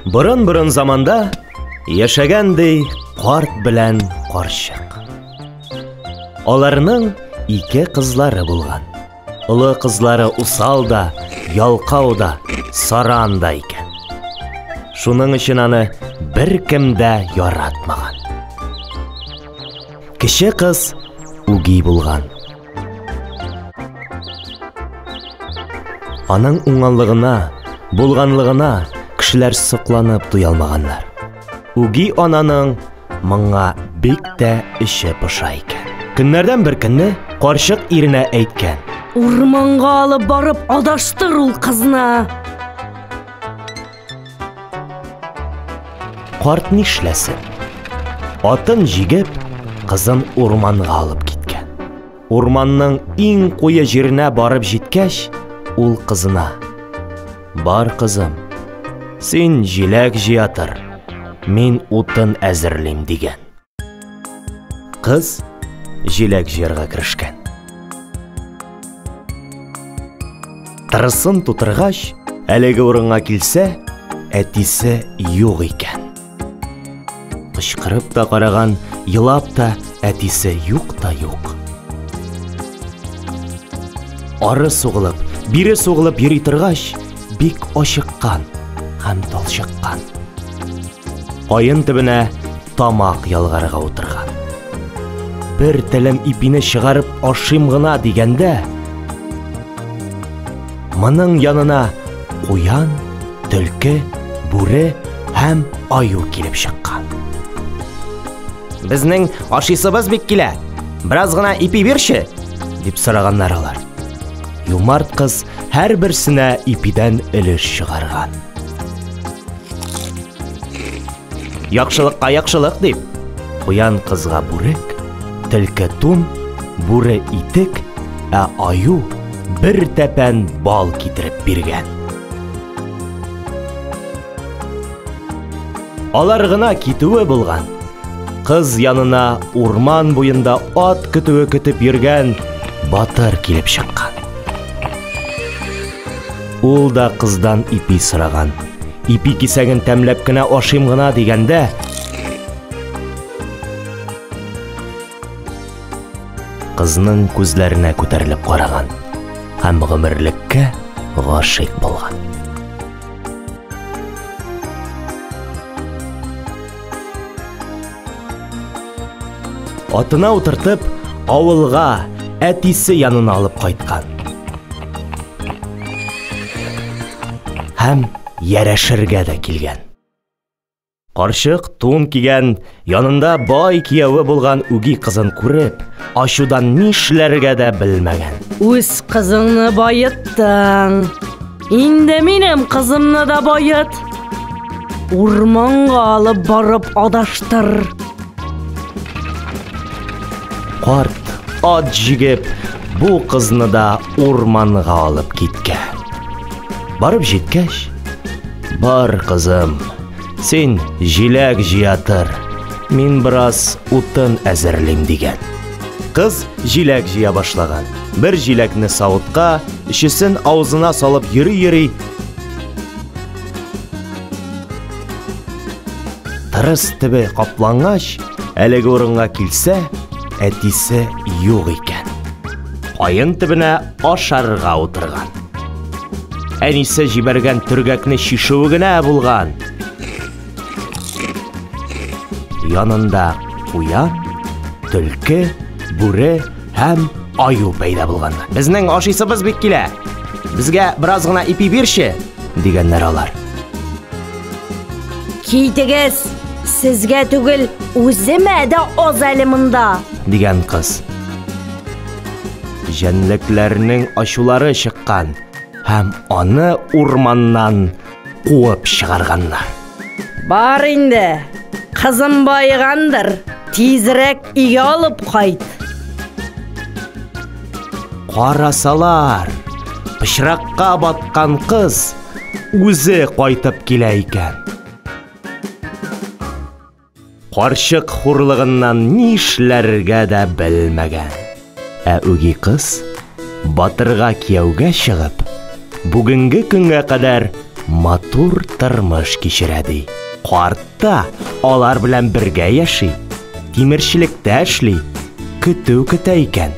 Борын-борын заманда яшәгән ди карт белән карчык. Аларның ике кызлары булган. Олы кызлары усал да, ялкау да, саран да икән. Шуның өчен аны беркем дә яратмаган. Кече кыз үги булган. Аның уңганлыгына, булганлыгына кешеләр сокланып туя алмаганнар. Үги ананың моңа бик тә эче поша икән. Көннәрдән бер көнне карчык иренә әйткән. Урманга алып барып адаштыр ул кызны. Карт нишләсен? Атын җигеп, кызын урманга алып киткән. Урманның иң куе җиренә барып җиткәч, ул кызына: "Бар, кызым, син җиләк җыя тор, мин утын әзерлим", дигән. Кыз җиләк җыярга керешкән. Тырысын тутыргач, әлеге урынга килсә, әтисе юк икән. Кычкырып та караган, елап та, әтисе юк та юк. Ары сугылып, бире сугылып йөри торгач, бик ачыккан һәм талчыккан. Каен төбенә тамак ялгарга утырган. Бер телем ипине чыгарып ашыйм гына дигәндә, моның янына куян, төлке, бүре һәм аю килеп чыккан. Безнең ашыйсыбыз бик килә. Бераз гына ипи бирче, дип сораганнар алар. Юмарт кыз һәрберсенә ипидән өлеш чыгарган. Яхшылыкка яхшылык дип, куян кызга бүрек, төлке тун, бүре итек, ә аю бер тәпән бал китереп биргән. Алар гына китүе булган. Кыз янына урман буенда ат көтүе көтеп йөргән батыр килеп чыккан. Ул да кыздан ипи сораган. Ипи кисәген тәмләп кенә ашыйм гына дигәндә, кызның күзләренә күтәрелеп караган һәм гомерлеккә гашыйк булган. Атына утыртып, авылга, әтисе янына алып кайткан. Һәм ярәшергә дә килгән. Карчык тун кигән, янында бай кияве булган үги кызын күреп, ачудан нишләргә дә белмәгән. Үз кызыңны баеттың. Инде минем кызымны да бает. Урманга алып барып адаштыр. Карт ат җигеп, бу кызны да урманга алып киткән. Барып җиткәч, бар кызым, син җиләк җыя тор, мин бераз утын әзерлим дигән. Кыз җиләк җыя башлаган. Бер җиләкне савытка, өчесен авызына салып йөри-йөри, тырыс төбе каплангач, әлеге урынга килсә, әтисе юк икән. Каен төбенә ашарга утырган. Әнисе җибәргән төргәкне чишүе генә булган. Янында куян, төлке, бүре һәм аю пәйда булганнар. Безнең ашыйсыбыз бик килә. Безгә бераз гына ипи бирче, дигәннәр алар. Китегез! Сезгә түгел, үземә дә аз әле монда, дигән кыз. Җәнлекләрнең ачулары чыккан һәм аны урманнан куып чыгарганнар. Бар инде, кызым баегандыр, тизрәк өйгә алып кайт. Карасалар, пычракка баткан кыз үзе кайтып килә икән. Карчык хурлыгыннан нишләргә дә белмәгән. Ә үги кыз батырга кияүгә чыгып, бүгенге көнгә кадәр матур тормыш кичерә ди. Карт та алар белән бергә яши, тимерчелектә эшли, көтү көтә икән.